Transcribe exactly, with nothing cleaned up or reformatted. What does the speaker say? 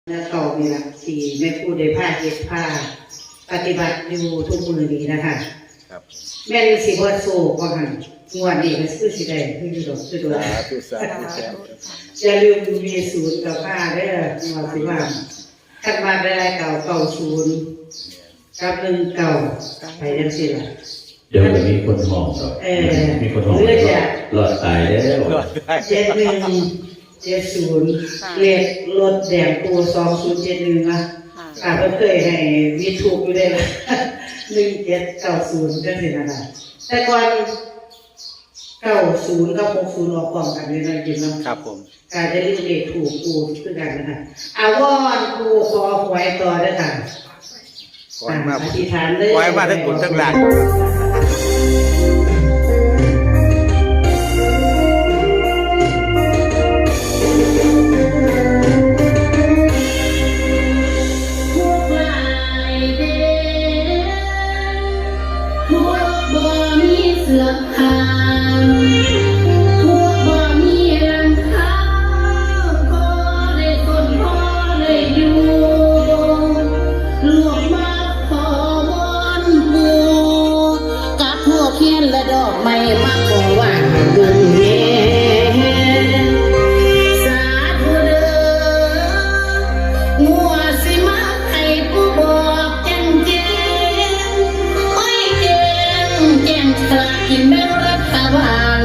และเก่านี่ล่ะที่แม่ครูได้พาเฮ็ดพาปฏิบัติอยู่ทุกมื้อนี้นะคะ ครับ แม่นสิบ่โชคว่าหั่นงวดนี้ก็คือสิได้คืออยู่ดอกคือโดน สาธุสาธุสาธุ อย่าลืมมีศูนย์กับห้าเด้องวดสิว่าคันมาได้เก่าเก่าศูนย์กับหนึ่งเก่าไปจังซี่ล่ะ เดี๋ยวจะมีคนห้องดอก เออ มีคนห้อง เลือดจะ รอดตายแล้ว เจ็ดหนึ่งเจ็ดศูนย์ ค่ะ เลขรถแดงปูสองศูนย์เจ็ดหนึ่งนะ ค่ะ ค่ะเพิ่นเคยให้มีถูกอยู่ได้ละหนึ่งเจ็ดเก้าศูนย์จังซี่นะคะแต่ก่อนเก้าศูนย์กับหกศูนย์ออกพร้อมกันเลยนะยินเนาะ ครับผม กาจะเรียกเลขถูกปูคือกันนะคะอาวอนปูขอหวยต่อเด้อค่ะ ขอให้มา อธิษฐานเลย ขอให้มาทั้งบุญทั้งลาภ พวกหลายเด้อ พวกบ่มีเสื้อผ้า พวกบ่มีหลังคา พอได้ทนพอได้อยู่ ลูกมาขอวอนปู่ กับพวกเทียนและดอกไม้มาขอวางเบิ่งแยง สาธุเด้อ งัวสิมาให้ผู้บอกแจ้งแจ้ง โอ้ยแจ้งแจ้งสลากกินแบ่งรัฐบาล